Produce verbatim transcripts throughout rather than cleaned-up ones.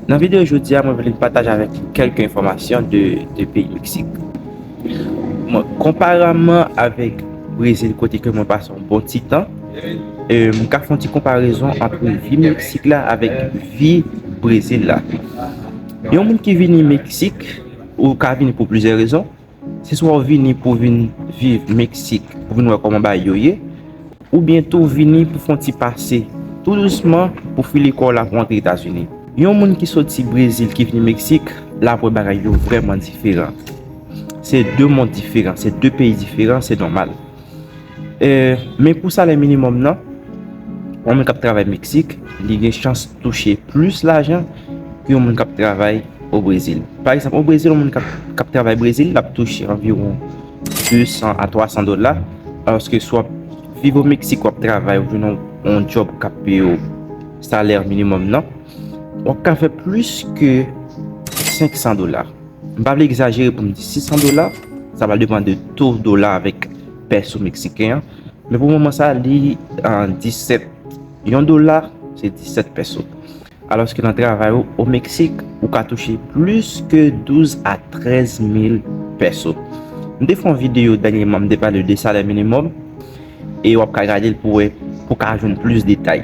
Nan videyo jodi a, mwen vle pataje avèk nou kèlke enfòmasyon de, de peyi Meksik. Mwen, konpareman avèk Brezil, kote ke mwen pase yon bon ti tan, e, m ka fè yon ti konparezon ant vi Meksik la avèk vi Brezil la. Yon moun ki vini Meksik, ou ka vini pou plizyè rezon. Se swa w vini pou vin viv Meksik, pou vin wè kòman bagay yo ye, oubyen tou vini pou fè yon ti pase tou dousman pou file kò w la pou antre Etazini. Yon moun ki soti Brezil ki vini Meksik, l ap wè bagay yo vrèman diferan. Se de mond diferan, se de peyi diferan, se nòmal. E, men pou salè minimòm nan, yon moun k ap travay Meksik, li gen chans touche plis lajan ke yon moun k ap travay o Brezil. Pa egzanp, o Brezil, yon moun k ap, k ap travay Brezil, l ap touche anviwon de san a twa san dola, alòske si w ap viv o Meksik, w ap travay, ou jwenn yon, yon djòb k ap peye w salè minimòm nan, w ap ka fè plis ke senk san dola. M pa vle egzajere pou m di sis san dola, sa va depann de to dola avèk pèso meksiken an. Men pou moman sa, li, ah, disèt, yon dola, se disèt pèso. Alòske nan travay ou o Meksik, ou ka touche plis ke douz a trèz mil pèso. M te fè yon videyo dènyèman, m te pale de salè minimòm, e w ap ka gade l pou wè, pou w ka jwenn plis detay.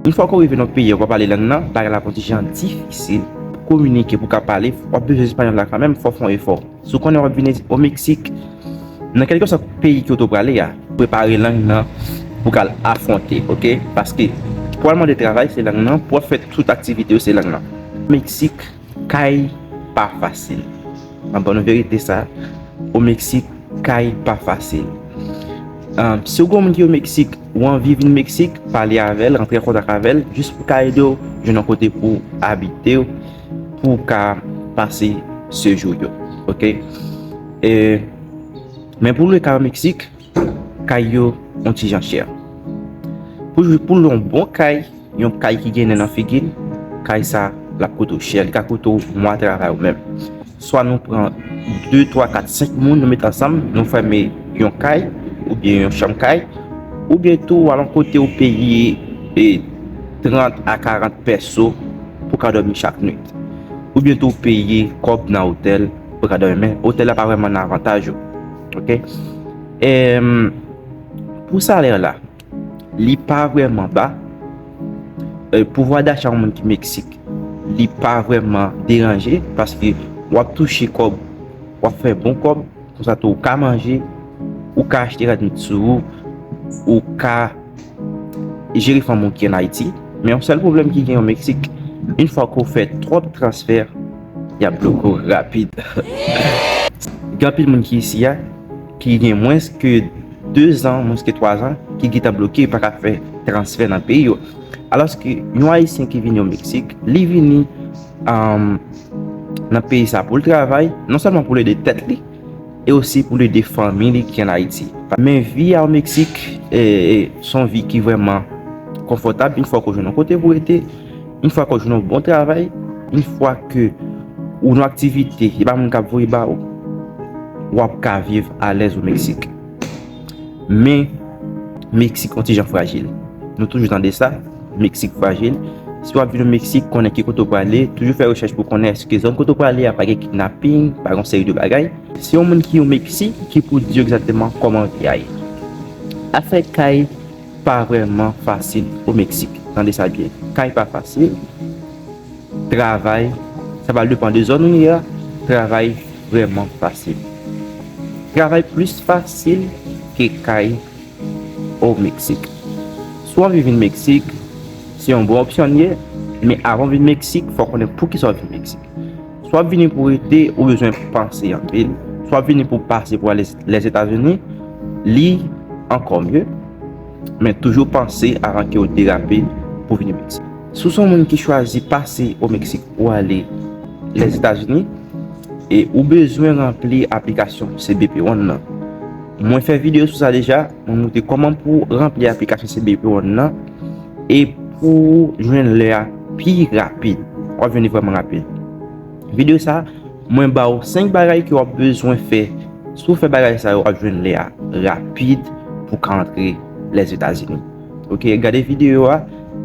Yon fwa ke w rive nan peyi a, w pa pale lang nan, bagay la ap yon ti jan difisil. Pou kominike, pou w ka pale, w ap bezwen espanyòl la kanmenm, fò w fè yon efò. Si w konnen w ap vini o Meksik, nan kèlkeswa peyi ke w tou prale a, prepare lang nan pou w ka al afwonte, oke? Paske pou w al mande travay, se lang nan, pou w ap fè tout aktivite yo, se lang nan. Meksik, kay pa fasil. M ap ban nou verite sa, o Meksik, kay pa fasil. Ah, si w gen yon moun ki o Meksik, ou anvi vin Meksik, pale avè l, rantre an kontak avè l, jis pou ka ede w jwenn yon kote pou w abite, pou w ka pase sejou yo. Oke? E, men pou lwe kay o Meksik, kay yo yon ti jan chè. Pou, pou lwe yon bon kay, yon kay ki gen nen nan figi l, kay sa, l ap koute w chè, li ka koute w mwa travay ou menm. Swa nou pran de, twa, kat, senk moun, nou met ansanm, nou fèmen yon kay, oubyen yon chanm kay, oubyen tou, w al yon kote w peye, e, trant a karant pèso pou ka dòmi chak nwit. Oubyen tou, w peye kòb nan otèl pou ka dòmi. Men, otèl la pa vrèman nan avantaj ou. Oke? Em, pou salè la, li pa vrèman ba. E, pouvwa dacha yon moun ki Meksik, li pa vrèman deranje, paske w ap touche kòb, w ap fè bon kòb, konsa tou ou ka manje, ou ka achte rad nwit sou ou, ou ka jere fanmi w ki ann Ayiti. Men yon sèl pwoblèm ki gen o Meksik, yon fwa ke w fè twòp transfè, y ap bloke w rapid. Gen anpil moun ki isi a, ki gen mwens ke de zan, mwens ke twa zan, ki gentan bloke, pa ka fè transfè nan peyi yo. Alòske yon Ayisyen ki vini o Meksik, li vini, um, nan peyi sa pou l travay, non sèlman pou l ede tèt li, e osi pou l ede fanmi li ki ann Ayiti. Men vi a o Meksik, e, e, se yon vi ki vrèman konfòtab, yon fwa ke w jwenn yon kote pou w rete, yon fwa ke w jwenn yon bon travay, yon fwa ke ou nan aktivite, e pa moun k ap voye ba ou, w ap ka viv alèz o Meksik. Men, Meksik yon ti jan frajil. Nou toujou tande sa, Meksik frajil. Si w ap vin o Meksik, konnen ki kote w prale, toujou fè rechèch pou konnen èske zòn kote w prale a pa gen kidnaping, pa gen yon seri de bagay. Si yon moun ki o Meksik ki pou di w egzakteman kòman vi a ye. Afè kay pa vrèman fasil o Meksik. Tande sa byen. Kay pa fasil. Travay, sa va depann de zòn ou ye a, travay vrèman fasil. Travay plis fasil ke kay o Meksik. Si w anvi vin Meksik, se yon bon opsyon l ye, men avan w vin Meksik, fò w konnen poukisa w vin Meksik. Si w ap vini pou rete, ou bezwen panse anpil. Si w ap vini pou pase pou ale Lèzetazini, li ankò mye, men toujou panse avan ke w derape pou vini Meksik. Si w se yon moun ki chwazi pase o Meksik pou ale Lèzetazini, e ou bezwen ranpli aplikasyon C B P One nan. Mwen fè videyo sou sa deja, mwen montre kòman pou ranpli aplikasyon C B P One nan e pou jwenn lè a pi rapid. W ap jwenn li vrèman rapid. Videyo sa, mwen ba w senk bagay ke w ap bezwen fè. Si w fè bagay sa yo, w ap jwenn lè a rapid pou w ka antre Lèzetazini. Oke, gade videyo a,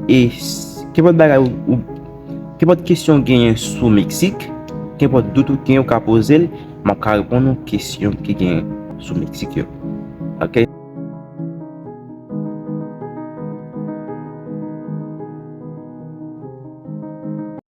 e s-, kenpòt bagay ou, ou, Kenpòt kesyon w genyen sou Meksik, kenpòt dout ou genyen, ou ka poze l, m ap ka reponn ou kesyon ki genyen sou Meksik yo. Ok,